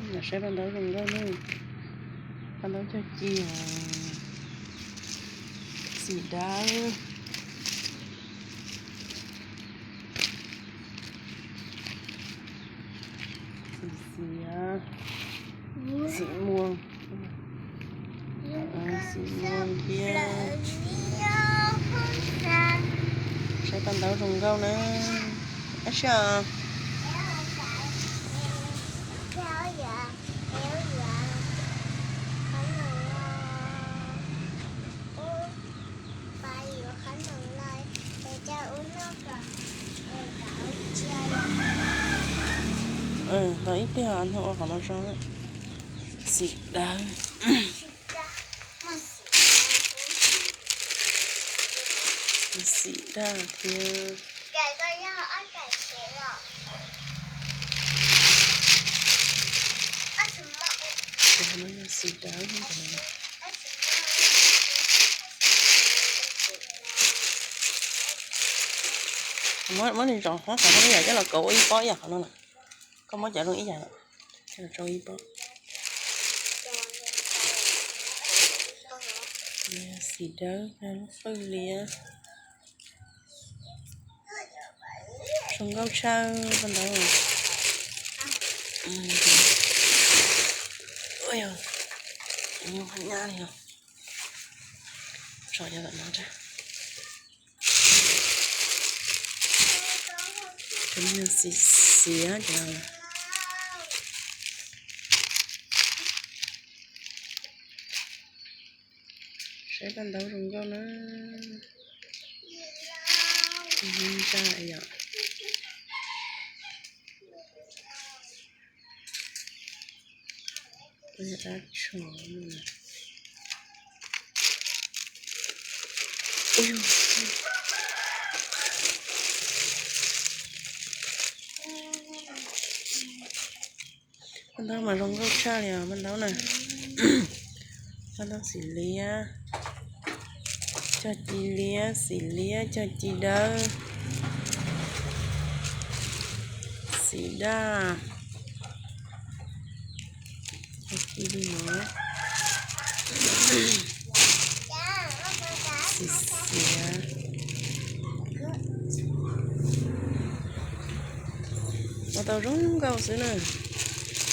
Saib paj ntaub zoo nkauj ne, paj ntaub cog ci, xim dawb, xim xiav, xim muag, xim muag thiab. Saib paj ntaub zoo nkauj na. Ab sib os. Tau ib pliag hnub ua qhov no tso. Xim dawb, xim daj thiab. Xim dawb. Muab, muab nws zov qhov no ib yam coj los kauv ua ib pob ib yam qhov no na. Koj muab cov zoo ib yam, coj los rau ib pob. Xim dawb, lub qwj liab. Zoo nkauj tshaj paj ntaub. Ua yog nyuaj nyab li os. Tso cov tom no rau. Cov no yog xim xiav cov no. Saib paj ntaub zoo nkauj na. Ntsa yom. Dab tsho. Paj ntaub mas zoo nkauj tshaj li os paj ntaub na. Paj ntaub xim liab, cog ci liab, xim liab, cog ci dawb, xim daj. Cog ci li no. Xim xiav. Ua tau zoo nkauj xwb na.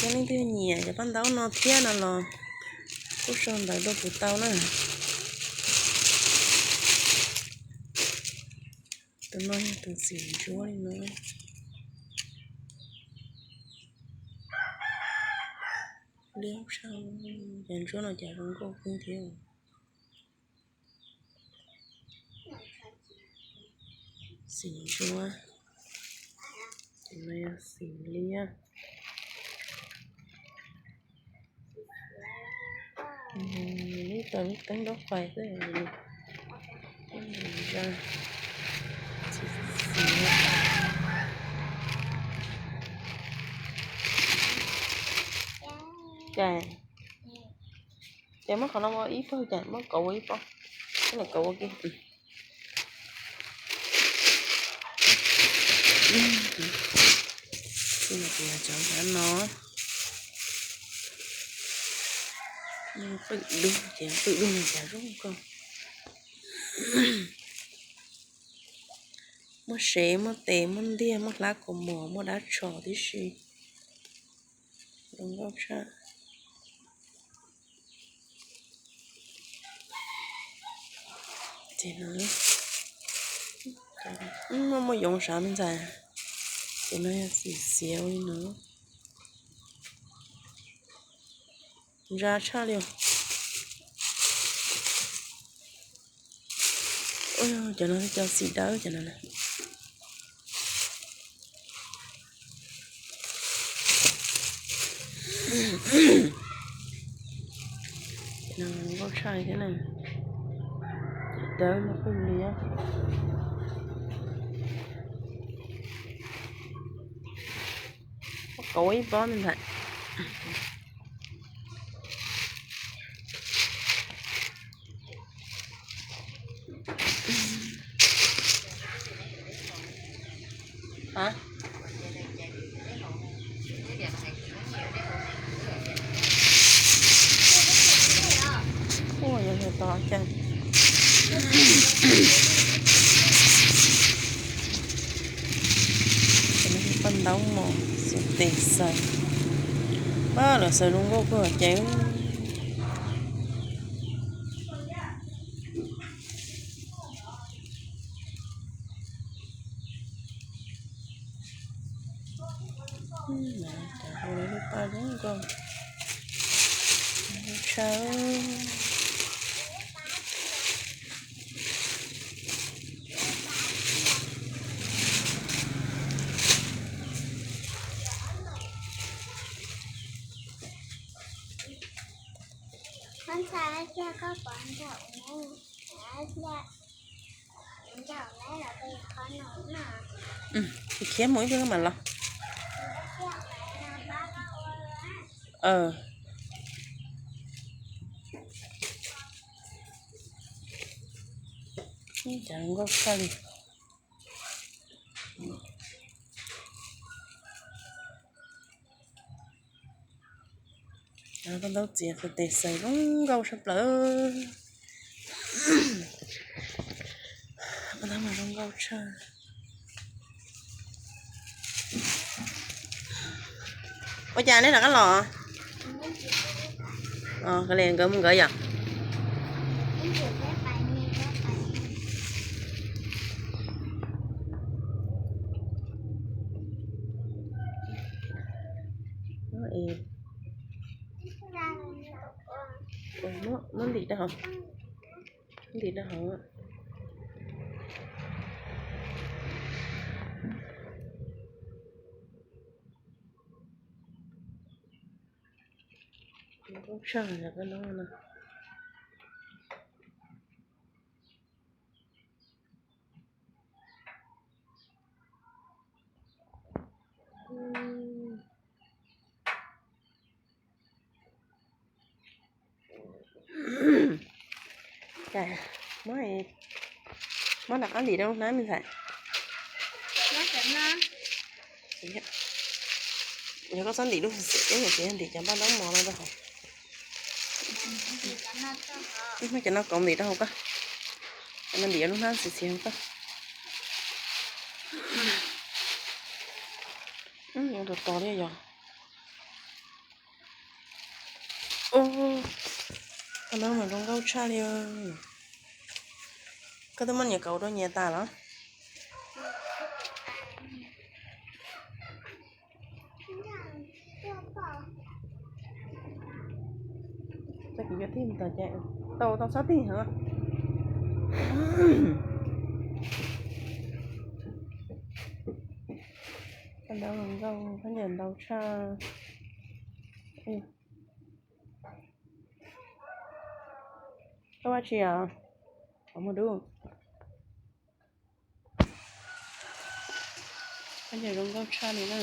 Yog leej twg nyiam cov paj ntaub no thiab no los kuj sau ntawv tuaj kuv tau na. Tus no yog tus xim ntsuab li no. Liab tshaj, cas ntsuab no cas zoo nkauj kawg thiab. Xim ntsuab, ces no yog xim liab. Nws ib tawg lub teeb nraub qais xwb. Ces, ces muab qhov no ua ib pob, ces muab kauv ua ib pob, muab kauv ua ke. Cov no, qwj dub ces qwj dub no cas zoo nkauj. Muaj sev, muaj tes, muaj ntiag, muaj hlab kaus mom, muaj dab tsho tib si. Zoo nkauj tshaj. Ces no, muaj, muaj yoov sav me ntxhais. Ces no yog xim xiav ua li no. Ntsa tshaj li os. Cov no cov xim dawb cov no na. Nkauj tshaj thiab na. Dawb no pwg liab. Kauv ib pob me ntxhais. Paj ntaub mos, xus tes xaws. Pab, lawv xaws zoo nkauj kawg ces. Lub paj zoo nkauj, tshaj. Khiav mus ib pliag mam los. Cov nkauj tshaj li. Paj ntaub txiav qhwv tes xaws zoo nkauj tshaj plaws. Paj ntaub mas zoo nkauj tshaj. Ua cas nej rov qab los? Nkawd mus nkawd yom. Muab ntim rau hauv, ntim rau hauv. Nkauj tshaj, paj ntaub no. Cas muab, muab rov qab ntim rau lub hnab me ntxhais. Yog koj txhob ntim lub xim xim, yog ntim cov paj ntaub mos no rau hauv. Muab cov no kauv ntim rau hauv koj. Cov no ntim lub hnab xim xim hauv koj. Tos tos li yog. Ub, paj ntaub mas zoo nkauj tshaj li. Koj twb muab nyias kauv rau nyias tas los? Tau tau txhob tig heev. Paj ntaub zoo nkauj, khaub ncaws ntau tshaj. Koj ua tsi os? Qhov muag dub. Khaub ncaws zoo nkauj tshaj li na.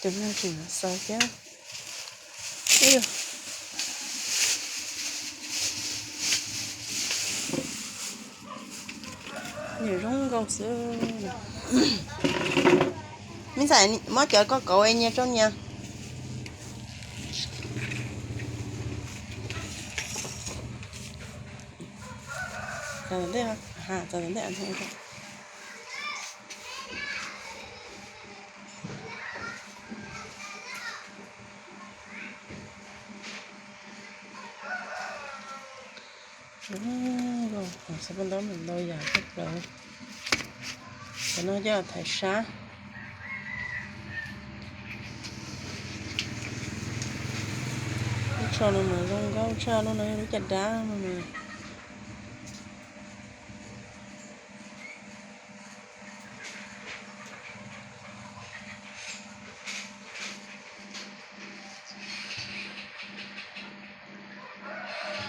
Cov no tseem xaws thiab. Nws zoo nkauj xwb. Me ntxhais, muab cov koj kauv nyias rau nyias. Txav tom ntej, txav tom ntej. Zoo nkauj, xav paj ntaub mas ntau yam kawg plaws. Cov no coj thaiv sab. Lub tsho no mas zoo nkauj tshaj, lub no yog lub caj dab no mas.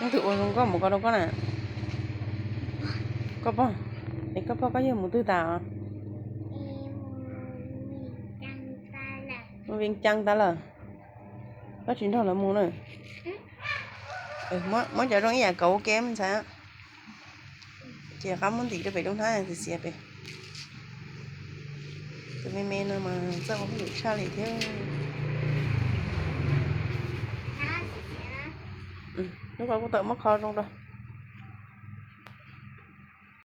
Leej twg ua zoo nkauj mus ko rau koj na? Koj pog. Es koj pog koj yawg mus twg tas os? Mus Vees Cas tas lawm. Koj tsis nrog lawv mus na. Muab cov zoo ib yam kauv ua ke me ntxhais. Ces rov qab muab ntim rau pem lub hnab xiav xiav pem. Tus me me no mas txawj ua hauj lwm tshaj li thiab. Hnub ko kuj tawm muab kho zoo rau.